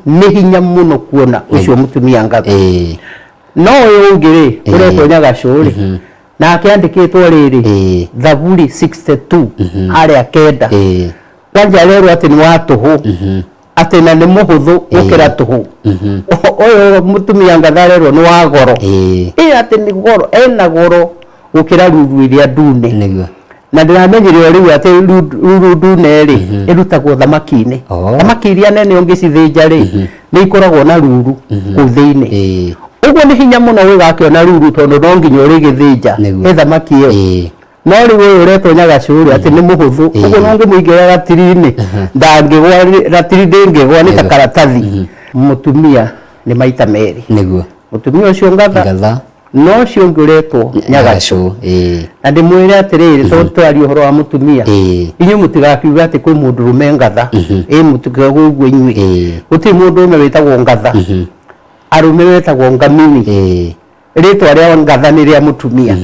Nĩ hinya mũno kuona ũcio mũtumia ngatha. No ũyũ ũngĩ rĩ, ũretwo Nyagacũ rĩ, nake andĩkĩtwo rĩrĩ, Thaburi 62 harĩa 9. Kwanja arerwo atĩ nĩ wa tũhũ, atĩ na nĩ mũhũthũ gũkĩra tũhũ. Ũyũ mũtumia ngatha arerwo nĩ wa goro. Ĩ atĩ nĩ goro, ena goro gũkĩra ruru ĩrĩa ndune. Na ndĩramenyire o rĩu atĩ ruru ndune rĩ, ĩrutagwo thamaki-inĩ. Thamaki iria nene ũngĩcithĩnja rĩ, nĩ ikoragwo na ruru kũu thĩinĩ. Ũguo nĩ hinya mũno ũgĩgakĩona ruru, tondũ no nginya ũrĩgĩthĩnja he thamaki ĩyo. No rĩu ũyũ ũretwo Nyagacũ rĩ, atĩ nĩ mũhũthũ. Ũguo no ngĩmũingĩra ratiri-inĩ, ndangĩgwa, ratiri ndĩngĩgwa, nĩ ta karatathi. Mũtumia nĩ maita merĩ. Mũtumia ũcio ngatha, Ngatha. no ũcio ũngĩ ũretwo Nyagacũ. Na ndĩmwĩre atĩrĩrĩ, tondũ tũraria ũhoro wa mũtumia, inyuĩ mũtigakiuge atĩ kwĩ mũndũrũme ngatha. Ĩ mũtikauge ũguo inyuĩ. Gũtirĩ mũndũrũme wĩtagwo ngatha. Arũme metagwo ngamini. Rĩtwa rĩa ngatha nĩ rĩa mũtumia.